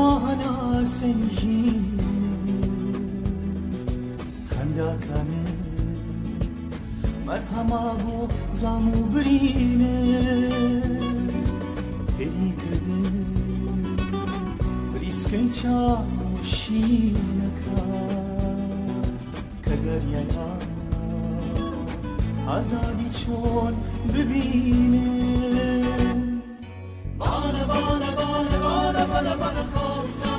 هەوا هەناسەی ژینێ، خەنداکە من مەرهەما بۆ زام و برینێ، فێری کردن بریسکەی چاوشینەکە کە دەریای ئازادی چۆن ببینێ. بانە بانە بانە بانە بانە بانە خاڵی.